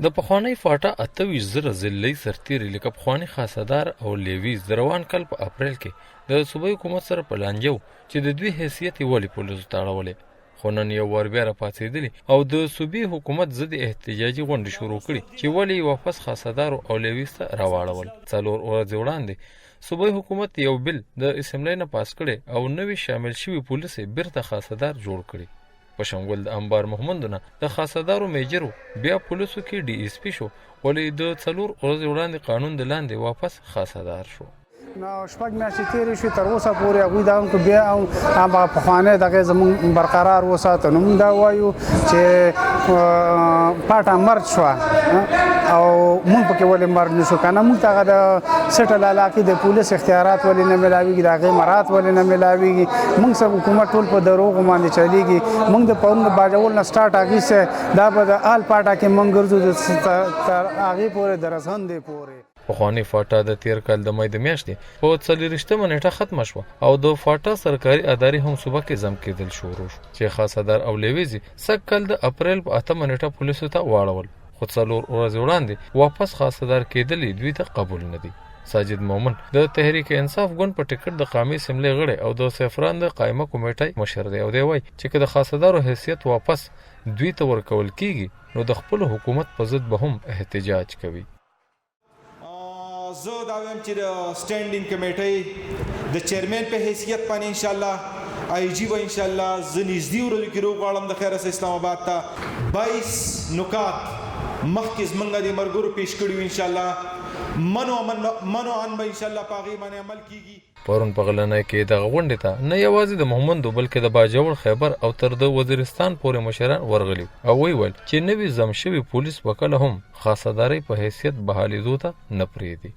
د پخوانۍ فاټا 28,000 ضلعي سرتېري لکه پخواني خاصهدار او لیویز د روان کال په اپریل کې د صوبایي حکومت سره په لانجه وو چې د دوی حیثیت یې ولې پولیسو ته اړولی، خو نن یو وار بیا راپاڅېدلي او د صوبې حکومت ضد احتجاجي غونډې شروع کړي چې ولې یې واپس خاصهدارو او لیویز ته راواړول. څلور ورځې وړاندې صوبایي حکومت یو بل د اسمبلۍ نه پاس کړی او نوي شامل شوي پولیس یې بیرته خاصهدار جوړ کړي. په شنګول د انبار مهمندو نه د خاصهدارو میجر و، بیا پولیسو کې ډي ایس پي شو، ولې د څلور ورځې وړاندې قانون د لاندې واپس خاصهدار شو. نو شپږ میاشتې تېرې شوې، تر اوسه پورې هغوی دا هم بیا هم هغه پخوانی دغه زمونږ برقرار وساته. نو موږ دا وایو چې پاټه مرج شوه او موږ پکې ولې مرج نه شو؟ که نه موږ ته هغه د سټل علاقې د پولیس اختیارات ولې نه ملاویږي، د هغې مرات ولې نه ملاویږي؟ موږ سره حکومت ټول په دروغو باندې چلیږي. موږ د پرون د باجوړ نه سټارټ اخیستی، دا به د آل پاټه کې موږ ګرځو تر هغې پورې، د رسندې پورې. پخوانۍ فاټا د تېر کال د مۍ د میاشتې په 24مه نېټه ختمه شوه او د فاټا سرکاري ادارې هم صوبه کې ضم کېدل شروع شو چې خاصهدار او لیویز یې سږ کال د اپریل په 8مه نېټه پولیسو ته واړول، خو څلور ورځې وړاندې واپس خاصهدار کېدل یې دوی ته قبول نه دي. ساجد مومن د تحریک انصاف ګوند په ټکټ د قامي اسمبلۍ غړی او د سیفران د قایمه کمېټۍ مشر دی او دی وایي چې که د خاصهدارو حیثیت واپس دوی ته ورکول کېږي نو د خپل حکومت په ضد به هم احتجاج کوي. زه دا وایم چې د سټینډینګ کمیټۍ د چیرمن په حیثیت باندې ان شاء الله آی جی به ان شاء الله زه نږدې ورځو کې روغواړم د خیره سره اسلام آباد ته. 22 نکات مخکې زمونږ د مرګرو پیش کړي وو، ان شاء الله من او من او عن به ان شاء الله په هغې باندې عمل کیږي. پرون په غلنۍ کې دغه غونډې ته نه یوازې د مهمندو بلکې د باجوړ، خیبر او تر د وزیرستان پورې مشران ورغلي او ویې ویل چې نوي ضم شوي پولیس به کله هم خاصهدارۍ په حیثیت بحالېدو ته نه پرېږدي.